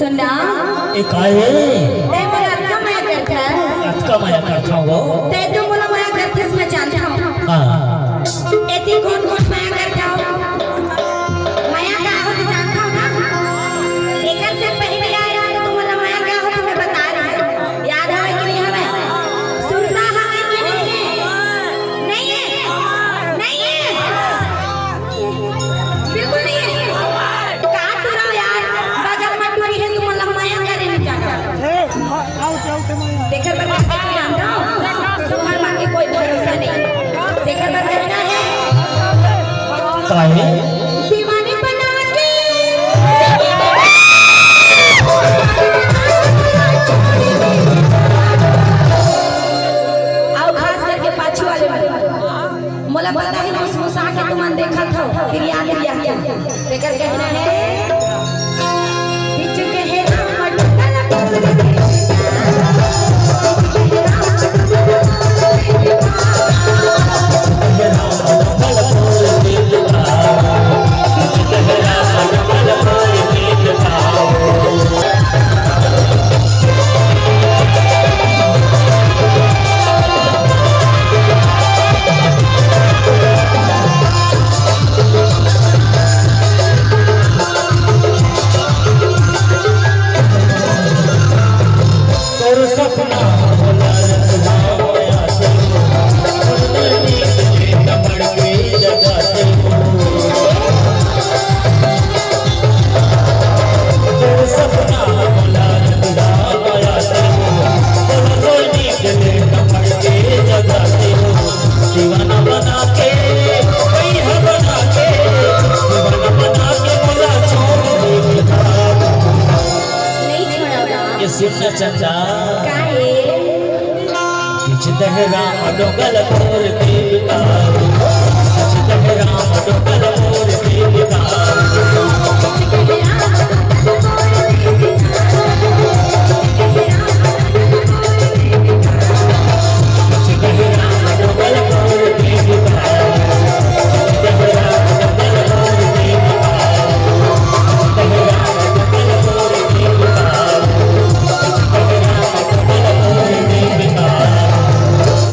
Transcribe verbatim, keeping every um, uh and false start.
सुन ना। ए, काय हे? तैं मोला अतका मया करथस। अतका मया करथंव वो। तैं तो मोला मया करथस, मैं जानथंव। हाँ। एती कोन कोन मया करथंव? मया का होथे जानथंव ना? एकर से पहिले आय रहेंव तो मोला मया का होथे मैं बता रहेंव। याद हवय कि नहीं हवय? सुरता हवय कि नहीं हे? नहीं हे? नहीं हे? बिल्कुल नहीं हे। का टूरा यार, बगल में टूरी हे, तुमन ला मया करे नहीं जाना। ए, आ-, आउट, आउट हे मया। तेकर बर का करना हे? तुमन मन के कोई भरोसा नहीं। तेकर बर करना हे। काहे? दीवानी बना के। अउ खास करके पाछू वाले मन। मोला पता हे, मुसमुसा के तुमन देखत हव, फिर याद रिया के। तेकर कहना हे, बीच के हे राम मंडल। नहीं छोड़ा। ये सुन ना चंदा। काहे? बीच दहरा डोंगल तोर के बिताओ। बीच दहरा डोंगल तोर के बिताओ।